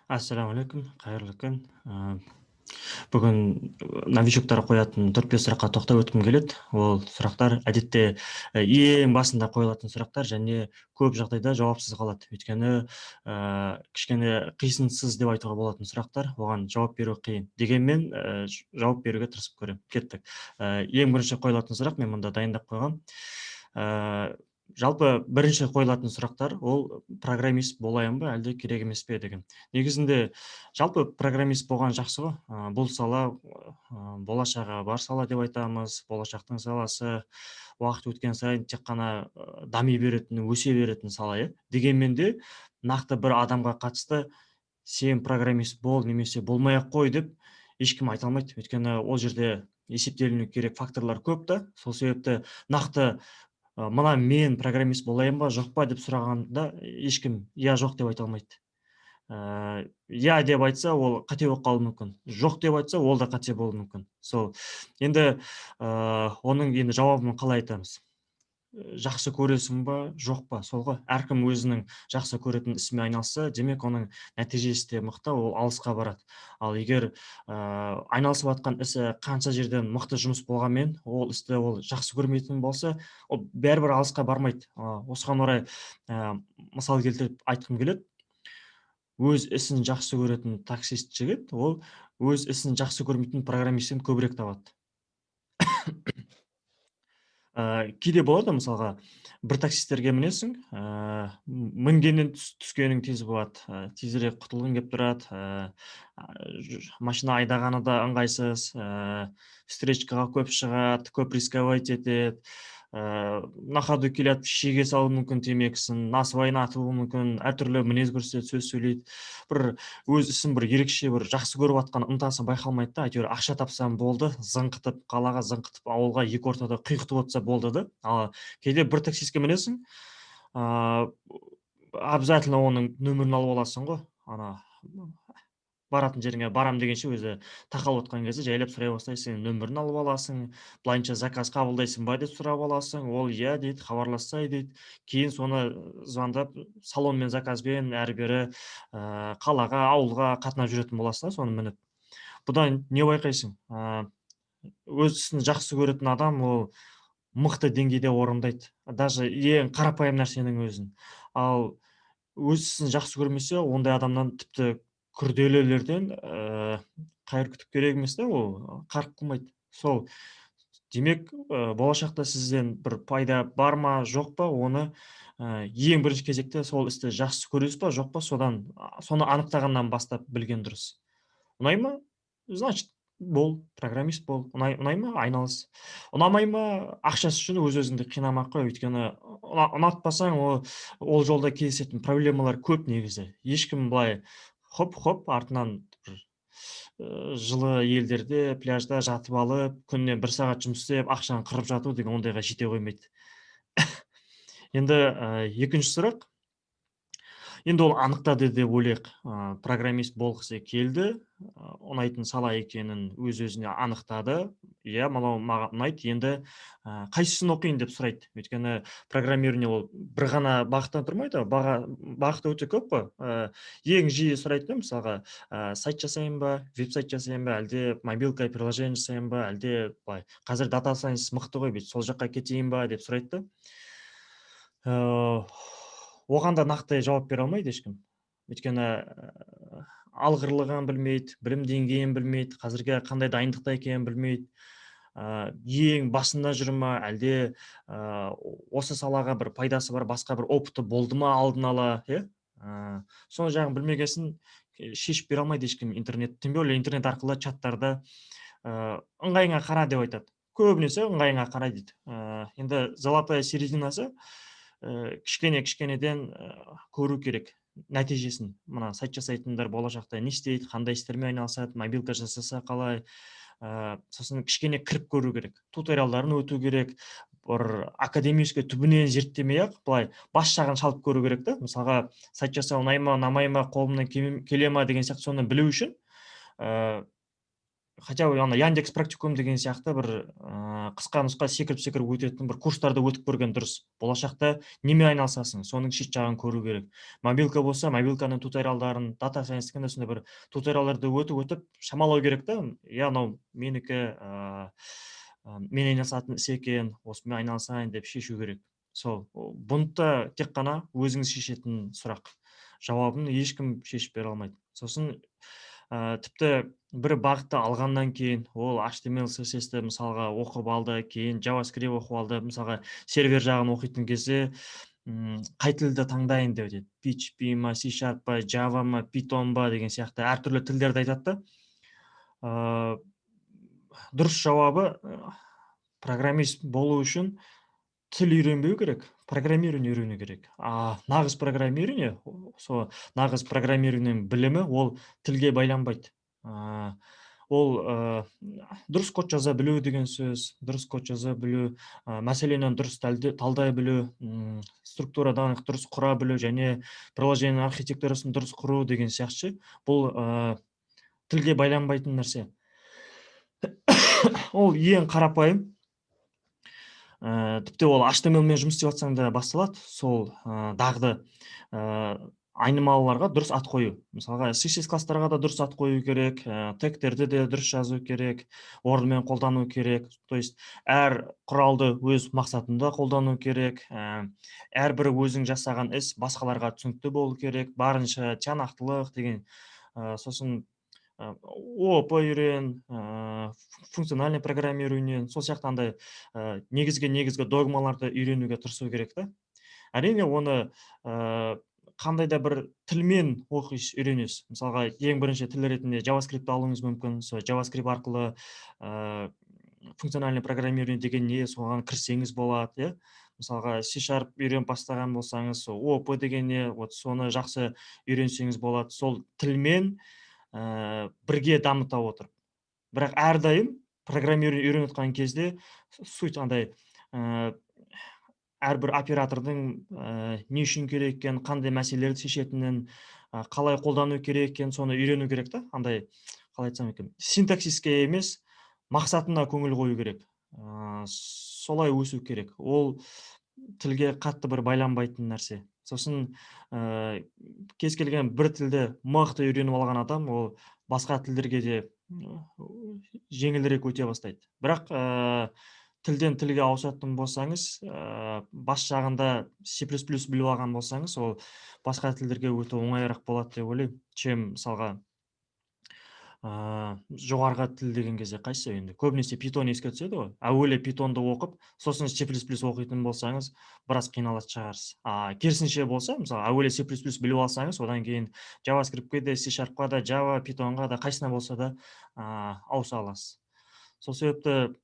Ассалаумағалейкум, қайырлы күн. Бүгін новичоктар қоятын төрт бес сұраққа тоқтап өткім келеді. Ол сұрақтар әдетте ең басында қойылатын сұрақтар және көп жағдайда жауапсыз қалады, өйткені кішкене қисынсыз деп айтуға болатын сұрақтар, оған жауап беру қиын. Дегенмен жауап беруге тырысып көремін. Кеттік. Ең бірінші қойылатын сұрақ, мен мұнда дайындап қойғам. Жалпы бірінші қойылатын сұрақтар ол программист болайын ба, әлде керек емес пе деген. Негізінде жалпы программист болған жақсы ғой. Бұл сала болашағы бар сала деп айтамыз, болашақтың саласы, уақыт өткен сайын тек қана дами беретін, өсе беретін сала, иә. Дегенмен де нақты бір адамға қатысты сен программист бол немесе болмай ақ қой деп ешкім айта алмайды, өйткені ол жерде есептеліну керек факторлар көп та. Сол себепті нақты мына мен программист болайын ба, жоқ па деп сұрағанда ешкім иә, жоқ деп айта алмайды. Иә деп айтса, ол қате болып қалуы мүмкін, жоқ деп айтса, ол да қате болуы мүмкін. Сол енді оның енді жауабын қалай айтамыз? Жақсы көресің ба, жоқ па, сол ғой. Әркім өзінің жақсы көретін ісімен айналысса, демек, оның нәтижесі де мықты, ол алысқа барады. Ал егер айналысып жатқан ісі қанша жерден мықты жұмыс болғанмен, ол істі ол жақсы көрмейтін болса, ол бәрібір алысқа бармайды. Осыған орай мысал келтіріп айтқым келеді. Өз ісін жақсы көретін таксист жігіт ол өз ісін жақсы көрмейтін программисттен көбірек табады. Кейде болады, мысалға, бір таксистерге мінесің, мінгеннен түскенің тез болады, тезірек құтылғың келіп тұрады, машина айдағаны да ыңғайсыз, встречкаға көп шығады, көп рисковать етеді, на ходу келатып шеге салуы мүмкін темекісін, насыбайын атуы мүмкін, әртүрлі мінез көрсетеді, сөз сөйлейді. Бір өз ісін бір ерекше бір жақсы көріп жатқан ынтасы байқалмайды да. Әйтеуір ақша тапсам болды, зыңқытып қалаға, зыңқытып ауылға, екі ортада құйғытып отырса болды да. Ал кейде бір таксистке мінесің, обязательно оның нөмірін алып аласың ғой. Ана баратын жеріңе барам дегенше өзі тақалып отқан кезде жайлап сұрай бастайсың, нөмірін алып аласың, былайынша заказ қабылдайсың ба деп сұрап аласың, ол иә дейді, хабарлассай дейді. Кейін соны звондап, салонмен, заказбен әрі бері қалаға, ауылға қатынап жүретін боласың да соны мініп. Бұдан не байқайсың? Өз ісін жақсы көретін адам ол мықты деңгейде орындайды даже ең қарапайым нәрсенің өзін. Ал өз ісін жақсы көрмесе, ондай адамнан тіпті күрделілерден қайыр күтіп керек емес та, ол қарық қылмайды. Сол демек, болашақта сізден бір пайда бар ма, жоқ па, оны ең бірінші кезекте сол істі жақсы көресіз ба, жоқ па, содан, соны анықтағаннан бастап білген дұрыс. Ұнай ма, значит, бол, программист бол. Ұнай ма, айналыс. Ұнамай ма, ақшасы үшін өз өзіңді қинамай ақ қой, өйткені ұнатпасаң, ол жолда кездесетін проблемалар көп негізі. Ешкім былай хоп хоп артынан бір жылы елдерде пляжда жатып алып, күніне бір сағат жұмыс істеп, ақшаны қырып жату деген ондайға жете қоймайды. Енді екінші сұрақ. Енді ол анықтады деп ойлайық, программист болғысы келді, ұнайтын сала екенін өз өзіне анықтады, иә, мынау маған ұнайды, енді қайсысын оқиын деп сұрайды. Өйткені программирование ол бір ғана бағыттан тұрмайды ғой, бағыты өте көп қой. Ең жиі сұрайтыны, мысалға, сайт жасайын ба, веб сайт жасайын ба, әлде мобилка приложение жасайын ба, әлде былай қазір data science мықты ғой, бүйтіп сол жаққа кетейін ба деп сұрайды да. Оған да нақты жауап бере алмайды ешкім, өйткені алғырлығын білмейді, білім деңгейін білмейді, қазіргі қандай дайындықта екенін білмейді, ең басында жүр ма, әлде осы салаға бір пайдасы бар басқа бір опыты болды ма алдын ала, иә. Соны жағын білмегесін шешіп бере алмайды ешкім. Интернет, тем более интернет арқылы чаттарда ыңғайыңа қара деп айтады көбінесе, ыңғайыңа қара дейді. Енді золотая серединасы кішкене кішкенеден көру керек нәтижесін. Мына сайт жасайтындар болашақта не істейді, қандай істермен айналысады, мобилка жасаса қалай, сосын кішкене кіріп көру керек, туториалдарын өту керек, бір академический түбінен зерттемей ақ былай бас жағын шалып көру керек та. Мысалға, сайт жасау ұнай ма, ұнамай ма, қолымнан келе ма деген сияқты, соны білу үшін. Хотя бы ана Яндекс Практикум деген сияқты бір қысқа нұсқа секіріп секіріп өтетін бір курстарды өтіп көрген дұрыс. Болашақта немен айналысасың, соның шет жағын көру керек. Мобилка болса, мобилканың туториалдарын, data science сондай бір туториалдарды өтіп өтіп шамалау керек та. Иә, мынау менікі, мен айналысатын іс екен, осымен айналысайын деп шешу керек. Сол, бұны да тек қана өзіңіз шешетін сұрақ, жауабын ешкім шешіп бере алмайды. Сосын тіпті бір бағытты алғаннан кейін, ол HTML, CSS-ті мысалға оқып алды, кейін JavaScript оқып алды, мысалға, сервер жағын оқитын кезде қай тілді таңдайын деп айтады, PHP ма, C# па, Java ма, Python ба деген сияқты әртүрлі тілдерді айтады да. Дұрыс жауабы: программист болу үшін тіл үйренбеу керек, программирование үйрену керек. А нағыз программирование, сол нағыз программированиенің білімі, ол тілге байланбайды. Ол дұрыс код жаза білу деген сөз, дұрыс код жаза білу, мәселені дұрыс талдай білу, структура данных дұрыс құра білу және приложение архитектурасын дұрыс құру деген сияқты. Бұл тілге байланбайтын нәрсе. Ол ең қарапайым, тіпті ол HTML мен жұмыс істеп жатсаң да басталады. Сол дағды, айнымалыларға дұрыс ат қою, мысалға, CSS класстарға да дұрыс ат қою керек, тегтерді де дұрыс жазу керек, орнымен қолдану керек. То есть әр құралды өз мақсатында қолдану керек, әрбір өзің жасаған іс басқаларға түсінікті болу керек, барынша тиянақтылық деген. Сосын ООП үйрен, функциональный программирование, сол сияқты андай негізгі догмаларды үйренуге тырысу керек та. Әрине, оны қандай да бір тілмен оқисыз, үйренесіз. Мысалға, ең бірінші тіл ретінде JavaScript алуыңыз мүмкін. Сол JavaScript арқылы функциональный программирование деген не, соған кірсеңіз болады, иә. Мысалға, C# үйреніп бастаған болсаңыз, сол ООП деген не, вот соны жақсы үйренсеңіз болады, сол тілмен бірге дамыта отырып. Бірақ әрдайым программирование үйреніп жатқан кезде суть андай, әрбір оператордың не үшін керек екенін, қандай мәселелерді шешетінін, қалай қолдану керек екенін, соны үйрену керек та. Андай, қалай айтсам екен, синтаксиске емес, мақсатына көңіл қою керек. Солай өсу керек. Ол тілге қатты бір байланбайтын нәрсе. Сосын кез келген бір тілді мықты үйреніп алған адам, ол басқа тілдерге де жеңілірек өте бастайды. Бірақ тілден тілге ауысатын болсаңыз, бас жағында C++ біліп алған болсаңыз, ол басқа тілдерге өте оңайырақ болады деп ойлаймын, чем мысалға, жоғарғы тіл деген кезде қайсысы енді, көбінесе Python еске түседі ғой. Әуелі Pythonды оқып, сосын C++ оқитын болсаңыз, біраз қиналатын шығарсыз. А керісінше болса, мысалы, әуелі C++ біліп алсаңыз, одан кейін JavaScriptке де, C#-қа да, Java, Pythonға да, қайсысына болса да ауыса аласыз. Сол себепті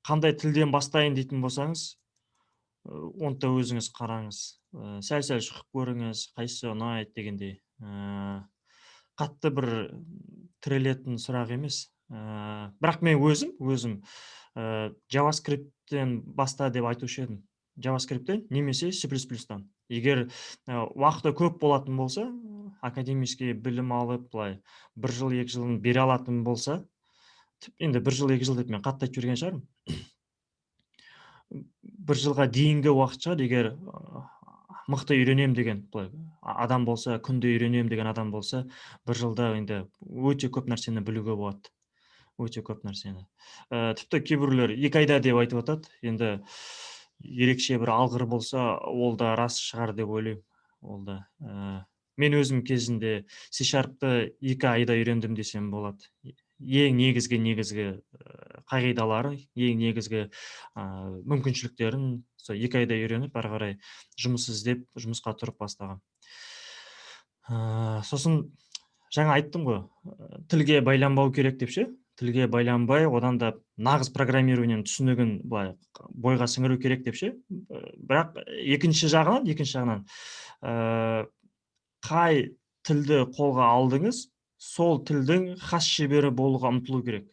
қандай тілден бастайын дейтін болсаңыз, оны да өзіңіз қараңыз, сәл сәл шұқып көріңіз, қайсысы ұнайды дегендей. Қатты бір тірелетін сұрақ емес. Бірақ мен өзім JavaScriptтен баста деп айтушы едім, JavaScripттен немесе C++-тан. Егер уақыты көп болатын болса, академический білім алып, былай бір жыл, 2 жылын бере алатын болса, енді бір жыл, 2 жыл деп мен қатты айтып жіберген шығармын, бір жылға дейінгі уақыт шығар. Егер мықты үйренем деген былай адам болса, күнде үйренем деген адам болса, бір жылда енді өте көп нәрсені білуге болады, өте көп нәрсені. Тіпті кейбіреулер 2 айда деп айтып жатады. Енді ерекше бір алғыр болса, ол да рас шығар деп ойлаймын. Ол да мен өзім кезінде C#-ты 2 айда үйрендім десем болады. Ең негізгі қағидалары, ең негізгі мүмкіншіліктерін сол 2 айда үйреніп, ары қарай жұмыс іздеп, жұмысқа тұрып бастағанмын. Сосын жаңа айттым ғой, тілге байланбау керек деп ше. Тілге байланбай, одан да нағыз программированиенің түсінігін былай бойға сіңіру керек деп ше. Бірақ екінші жағынан, қай тілді қолға алдыңыз, сол тілдің хас шебері болуға ұмтылу керек.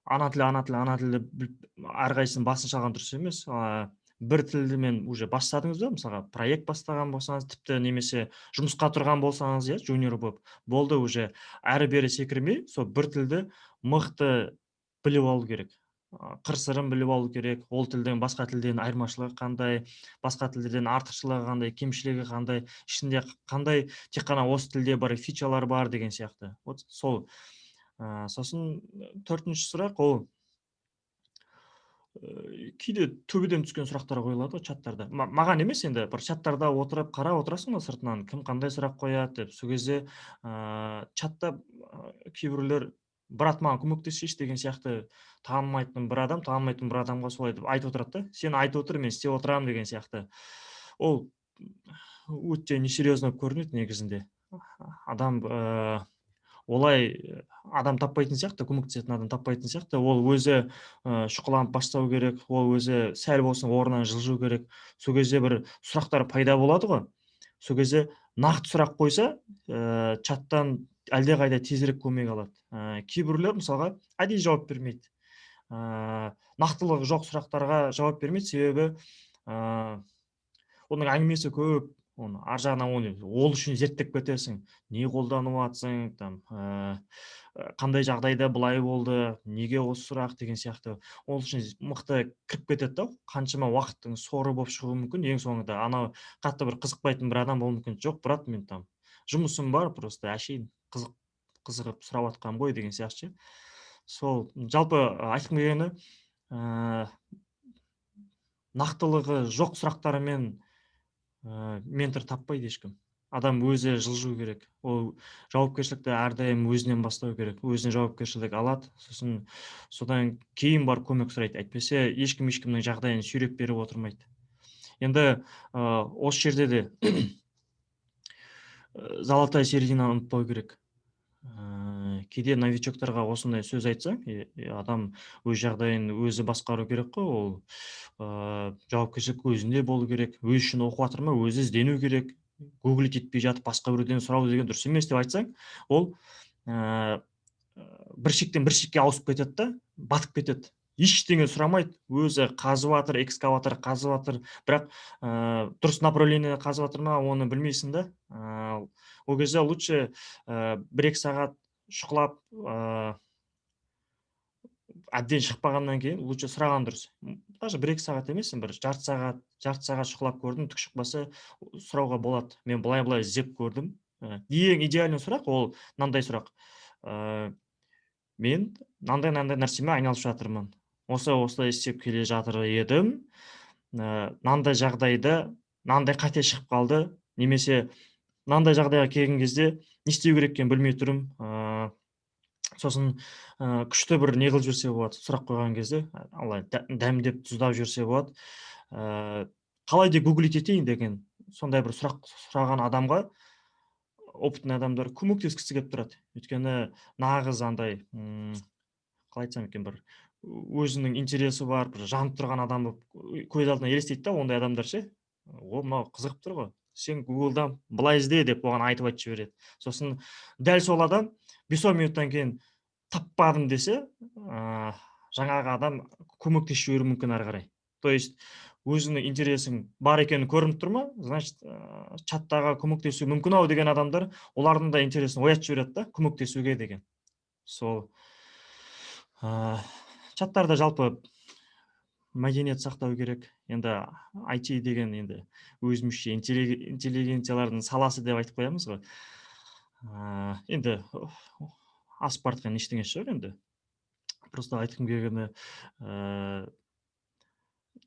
Ана тілі, ана тілі, ана тілі, әрқайсысының басын шалған дұрыс емес. Бір тілмен уже бастадыңыз ба, мысалға, проект бастаған болсаңыз тіпті немесе жұмысқа тұрған болсаңыз, иә, джуниор болып болды, уже әрі бері секірмей, сол бір тілді мықты біліп алу керек, қыр сырын біліп алу керек. Ол тілдің басқа тілден айырмашылығы қандай, басқа тілдерден артықшылығы қандай, кемшілігі қандай, ішінде қандай тек қана осы тілде бар фичалар бар деген сияқты. Вот сол. Сосын төртінші сұрақ, ол кейде төбеден түскен сұрақтар қойылады ғой чаттарда. Маған емес енді, бір чаттарда отырып қарап отырасың ғой сыртынан, кім қандай сұрақ қояды деп. Сол кезде чатта кейбіреулер «Брат, маған көмектесші» деген сияқты, танымайтын бір адам танымайтын бір адамға солай деп айтып отырады да, «Сен айтып отыр, мен істеп отырамын» деген сияқты. Ол өте несерьезно көрінеді негізінде. Адам олай адам таппайтын сияқты, көмектесетін адам таппайтын сияқты. Ол өзі шұқыланып бастау керек, ол өзі сәл болсын орнынан жылжу керек. Сол кезде бір сұрақтар пайда болады ғой. Сол кезде нақты сұрақ қойса, чаттан әлдеқайда тезірек көмек алады. Кейбіреулер, мысалға, әдейі жауап бермейді, нақтылығы жоқ сұрақтарға жауап бермейді, себебі оның әңгімесі көп, оны ар жағынан оны ол үшін зерттеп кетесің, не қолданып жатсың там, қандай жағдайда былай болды, неге осы сұрақ деген сияқты. Ол үшін мықты кіріп кетеді да, қаншама уақыттың соры болып шығуы мүмкін. Ең соңында анау қатты бір қызықпайтын бір адам болуы мүмкін. «Жоқ, брат, мен там жұмысым бар, просто әшейін қызығып сұрап жатқаным ғой» деген сияқты ше. Сол, жалпы айтқым келгені, нақтылығы жоқ сұрақтарымен ментор таппайды ешкім. Адам өзі жылжу керек, ол жауапкершілікті әрдайым өзінен бастау керек. Өзіне жауапкершілік алады, сосын содан кейін барып көмек сұрайды. Әйтпесе ешкім ешкімнің жағдайын сүйреп беріп отырмайды. Енді осы жерде де золотая серединаны ұмытпау керек. Кейде новичоктарға осындай сөз айтсаң, адам өз жағдайын өзі басқару керек қой, ол жауапкершілік өзінде болу керек, өзі үшін оқып жатыр ма, өзі іздену керек, гуглить етпей жатып басқа біреуден сұрау деген дұрыс емес деп айтсаң, ол бір шектен бір шекке ауысып кетеді да, батып кетеді, ештеңе сұрамайды, өзі қазып жатыр, экскаватор қазып жатыр, бірақ дұрыс направление қазып жатыр ма, оны білмейсің да. Ол кезде лучше 1-2 сағат шұқылап, әбден шықпағаннан кейін лучше сұраған дұрыс. Даже 1-2 сағат емес, бір жарты сағат, жарты сағат шұқылап көрдім, түк шықпаса, сұрауға болады: «Мен былай былай іздеп көрдім». Ең идеальный сұрақ ол мынандай сұрақ: «Мен мынандай мынандай нәрсемен айналысып жатырмын, осы осылай істеп келе жатыр едім, мынандай жағдайда мынандай қате шығып қалды немесе мынандай жағдайға келген кезде не істеу керек екенін білмей тұрмын». Сосын күшті бір не қылып жіберсе болады, сұрақ қойған кезде алай дәмдеп, тұздап жіберсе болады. «Қалай деп гуглить етейін» деген сондай бір сұрақ сұраған адамға опытный адамдар көмектескісі келіп тұрады, өйткені нағыз андай, қалай айтсам екен, бір өзінің интересі бар, бір жанып тұрған адам болып көз алдына елестейді да ондай адамдар ше. «О, мынау қызығып тұр ғой, сен Гуглдан былай ізде» деп оған айтып айтып жібереді. Сосын дәл сол адам 5-10 минуттан кейін «Таппадым» десе, жаңағы адам көмектесіп жіберуі мүмкін ары қарай. То есть өзіңнің интересің бар екені көрініп тұр ма, значит, чаттағы көмектесуі мүмкін ау деген адамдар олардың да интересін оятып жібереді да көмектесуге деген. Сол, чаттарда жалпы мәдениет сақтау керек. Енді IT деген енді өзімізше интеллигенциялардың саласы деп айтып қоямыз ғой. Енді асып бара жатқан ештеңесі жоқ, енді просто айтқым келгені,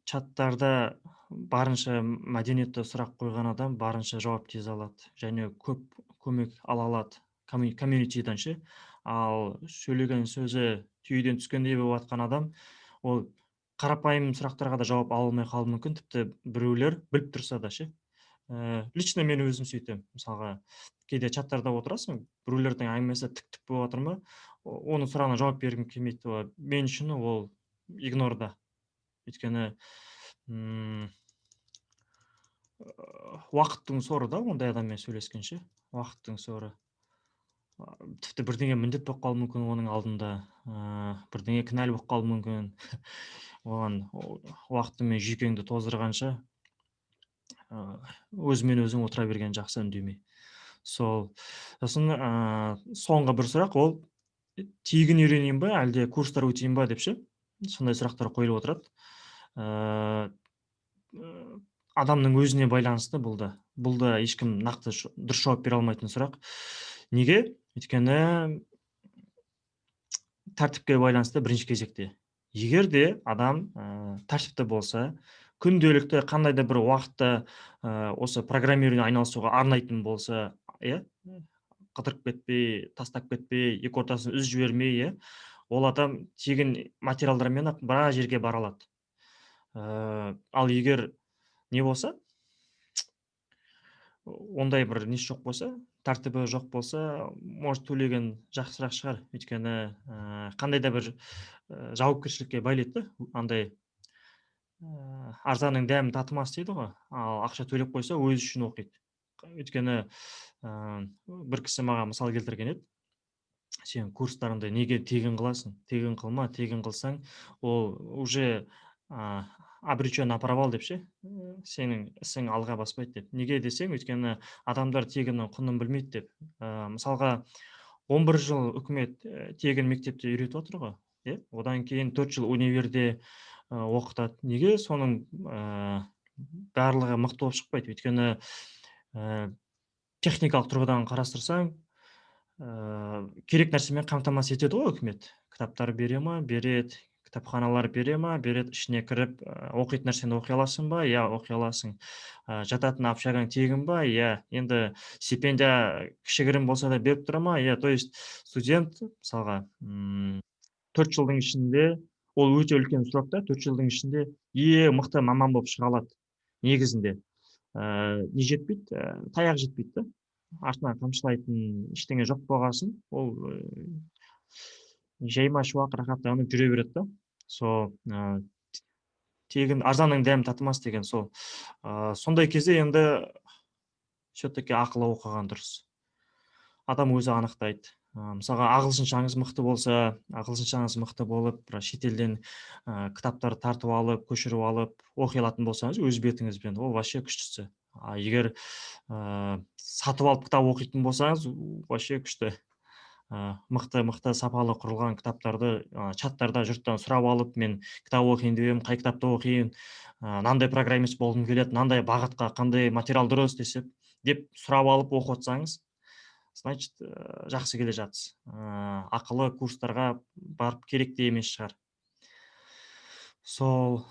чаттарда барынша мәдениетті сұрақ қойған адам барынша жауап тез алады және көп көмек ала алады комьюнитидан ше. Ал сөйлеген сөзі түйеден түскендей болып жатқан адам ол қарапайым сұрақтарға да жауап ала алмай қалуы мүмкін, тіпті біреулер біліп тұрса да ше. Лично мен өзім сөйтемін. Мысалға, кейде чаттарда отырасың, біреулердің әңгімесі тік тік болып жатыр ма, оның сұрағына жауап бергім келмейді. Мен үшін ол игнорда, өйткені уақыттың соры да ондай адаммен сөйлескенше, уақыттың соры. Тіпті бірдеңе міндет болып қалуы мүмкін оның алдында, бірдеңе кінәлі болып қалуы мүмкін. Оған уақыты мен жүйкеңді тоздырғанша, өзімен өзің отыра берген жақсы үндемей. Сол. Сосын соңғы бір сұрақ, ол тегін үйренейін ба, әлде курстар өтейін ба деп ше, сондай сұрақтар қойылып отырады. Адамның өзіне байланысты бұл да. Бұл да ешкім нақты дұрыс жауап бере алмайтын сұрақ. Неге? Өйткені тәртіпке байланысты бірінші кезекте. Егер де адам тәртіпті болса, күнделікті қандай да бір уақытта осы программированиемен айналысуға арнайтын болса, иә, қыдырып кетпей, тастап кетпей, екі ортасын үзіп жібермей, иә, ол адам тегін материалдармен ақ біраз жерге бара алады. Ал егер не болса, ондай бір несі жоқ болса, тәртібі жоқ болса, может, төлеген жақсырақ шығар. Өйткені қандай да бір жауапкершілікке байлайды да, андай арзанның дәмін татымас дейді ғой. Ал ақша төлеп қойса, өзі үшін оқиды. Өйткені бір кісі маған мысал келтірген еді: сен курстарыңды неге тегін қыласың? Тегін қылма, тегін қылсаң, ол уже обречен на провал деп ше, сенің ісің алға баспайды деп. Неге десең, өйткені адамдар тегіннің құнын білмейді деп. Мысалға, 11 жыл үкімет тегін мектепте үйретіп отыр ғой, иә? Одан кейін 4 жыл универде оқытады. Неге соның барлығы мықты болып шықпайды? Өйткені техникалық тұрғыдан қарастырсаң, керек нәрсемен қамтамасыз етеді ғой үкімет. Кітаптар бере ма? Береді. Кітапханалар бере ма? Береді. Ішіне кіріп, оқитын нәрсені оқи аласың ба? Иә, оқи аласың. Жататын общагаң тегін ба? Иә. Енді стипендия кішігірім болса да беріп тұра ма? Иә. То есть студент, мысалға, 4 жылдың ішінде, ол өте үлкен срок та, 4 жылдың ішінде ең мықты маман болып шыға алады негізінде. Не жетпейді? Таяқ жетпейді да. Артынан қамшылайтын ештеңе жоқ болғасын, ол жайма шуақ рахаттанып жүре береді да. Сол тегін, арзанның дәмі татымас деген сол. Сондай кезде енді все-таки ақылы оқыған дұрыс. Адам өзі анықтайды. Мысалға, ағылшыншаңыз мықты болса, ағылшыншаңыз мықты болып, бір шетелден кітаптар тартып алып, көшіріп алып оқи алатын болсаңыз өз бетіңізбен, ол вообще күштісі. А егер сатып алып кітап оқитын болсаңыз, вообще күшті. Мықты мықты сапалы құрылған кітаптарды чаттарда жұрттан сұрап алып, мен кітап оқиын деп едім, қай кітапты оқиын, мынандай программист болғым келеді, мынандай бағытқа қандай материал дұрыс десеп деп сұрап алып оқып отырсаңыз, значит, жақсы келе жатсыз. Ақылы курстарға барып керек те емес шығар. Сол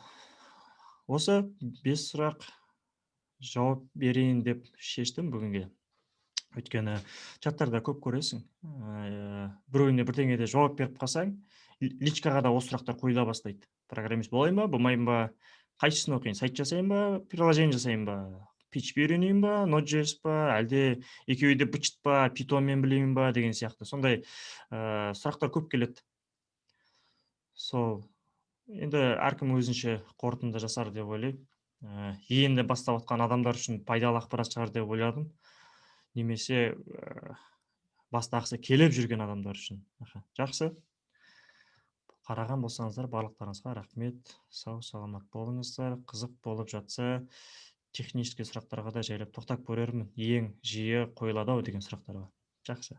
осы 5 сұрақ жауап берейін деп шештім бүгінге. Өйткені чаттарда көп көресің, біреуіне бірдеңеде жауап беріп қалсаң, личкаға да осы сұрақтар қойыла бастайды. Программист болайын ба, болмайын ба, қайсысын оқиын, сайт жасайын ба, приложение жасайын ба, PHP үйренейін ба, Node.js па, әлде екеуі де быт па, Pythonмен білейін ба деген сияқты сондай сұрақтар көп келеді. Сол енді әркім өзінше қорытынды жасар деп ойлаймын. Енді бастап жатқан адамдар үшін пайдалы ақпарат шығар деп ойладым, немесе бастағысы келіп жүрген адамдар үшін. Аха, жақсы, қараған болсаңыздар, барлықтарыңызға рахмет. Сау саламат болыңыздар. Қызық болып жатса, технический сұрақтарға да жайлап тоқтап көрермін, ең жиі қойылады ау деген сұрақтарға. Жақсы.